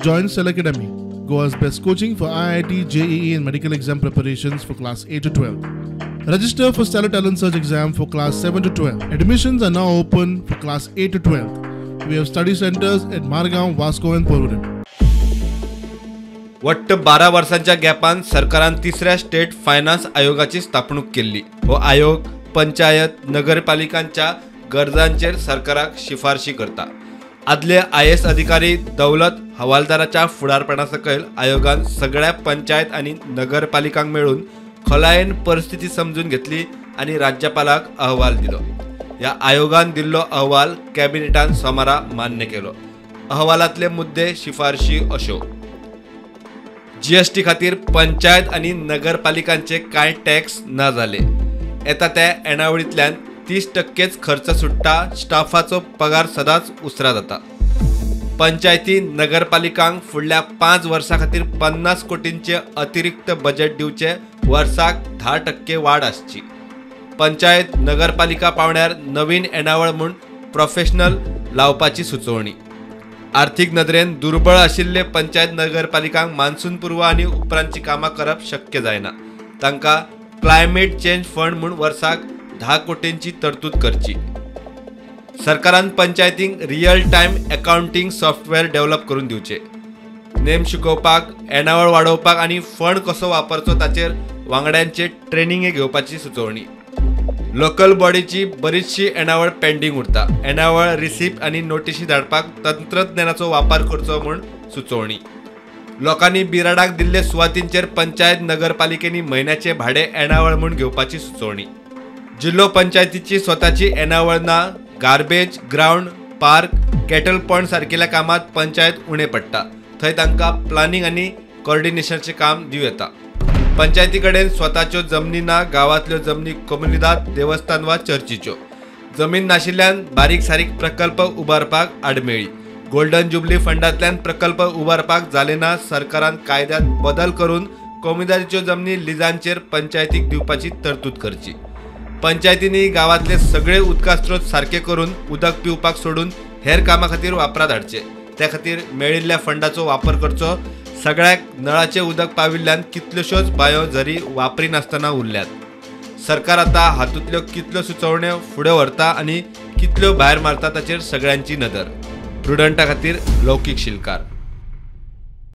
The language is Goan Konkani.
Join Stellar Academy, Goa's best coaching for IIT, JEE and medical exam preparations for class 8 to 12. Register for Stellar Talent Search exam for class 7 to 12. Admissions are now open for class 8 to 12. We have study centers at Margao, Vasco and Porvorim. वट्ट 12 वर्सांच्या गॅपान सरकारान तिसऱ्या स्टेट फायनान्स आयोगाची स्थापणूक केल्ली. हो आयोग पंचायत नगरपालिकांच्या गरजांचेर सरकाराक शिफारशी करता. आदले IAS अधिकारी दौलत हवालदाराच्या फुडारपणा सकयल आयोगान सगळ्या पंचायत आनी नगरपालिकांक मेळून खोलायेन परिस्थिती समजून घेतली आनी राज्यपालाक अहवाल दिलो. ह्या आयोगान दिल्लो अहवाल कॅबिनेटान सोमारा मान्य केलो. अहवालांतले मुद्दे शिफारशी अश्यो: GST खातीर पंचायत आनी नगरपालिकांचे कांय टॅक्स ना जाले. येता त्या येणावळींतल्यान 30% खर्च सुट्टा. स्टाफाचो पगार सदांच उसरा जाता. पंचायती नगरपालिकांक फुडल्या 5 वर्सां खातीर 50 कोटींचे अतिरिक्त बजेट दिवचे, वर्साक 10% वाड आसची. पंचायत नगरपालिका पावंड्यार नवीन येणावळ म्हूण प्रोफेशनल लावपाची सुचोवणी. आर्थीक नदरेन दुर्बळ आशिल्ले पंचायत नगरपालिकांक मान्सून पूर्व आनी उपरांतची कामां करप शक्य जायना. तांकां क्लायमेट चेंज फंड म्हूण वर्साक 10 कोटींची तरतूद करची. सरकारान पंचायतींक real time accounting software develop करून दिवचे. नेम शिकोवपाक, येणावळ वाडोवपाक आनी फंड कसो वापरचो ताचेर वांगड्यांचे ट्रेनिंग घेवपाची सुचोवणी. लोकल बॉडीची बरीचशी येणावळ पेंडींग उरता. येणावळ रिसिप्ट आनी नोटिशी धाडपाक तंत्रज्ञानाचो वापर करचो म्हूण सुचोवणी. लोकांनी बिराडाक दिल्ले सुवातींचेर पंचायत नगरपालिकेंनी म्हयन्याचे भाडे येणावळ म्हूण घेवपाची सुचोवणी. जिल्लो पंचायतीची स्वताची येणावळ ना. Garbage, ground, park, cattle pond सारकिल्या कामात पंचायत उणें पडटा. थंय तांकां प्लानिंग आनी कॉर्डिनेशनाचें काम दिवं येता. पंचायती कडेन स्वताच्यो जमनी ना. गांवांतल्यो जमनी कोमुनिदाद, देवस्थान वा चर्चीच्यो. जमीन नाशिल्ल्यान बारीक सारीक प्रकल्प उबारपाक आडमेळी. गोल्डन जुबली फंडांतल्यान प्रकल्प उबारपाक जाले ना. सरकारान कायद्यांत बदल करून कोमुनिदादीच्यो जमनी लिजांचेर पंचायतीक दिवपाची तरतूद करची. पंचायतींनी गांवांतले सगळे उदका स्रोत सारके करून उदक पिवपाक सोडून हेर कामां खातीर वापरांत हाडचे. त्या खातीर मेळिल्ल्या फंडाचो वापर करचो. सगळ्याक नळाचें उदक पाविल्ल्यान कितल्योश्योच बांयो जरी वापरिनासतना उरल्यात. सरकार आतां हातूंतल्यो कितल्यो सुचोवण्यो फुडें व्हरता आनी कितल्यो भायर मारता ताचेर सगळ्यांची नदर. प्रुडंटा खातीर लौकीक शिलकार.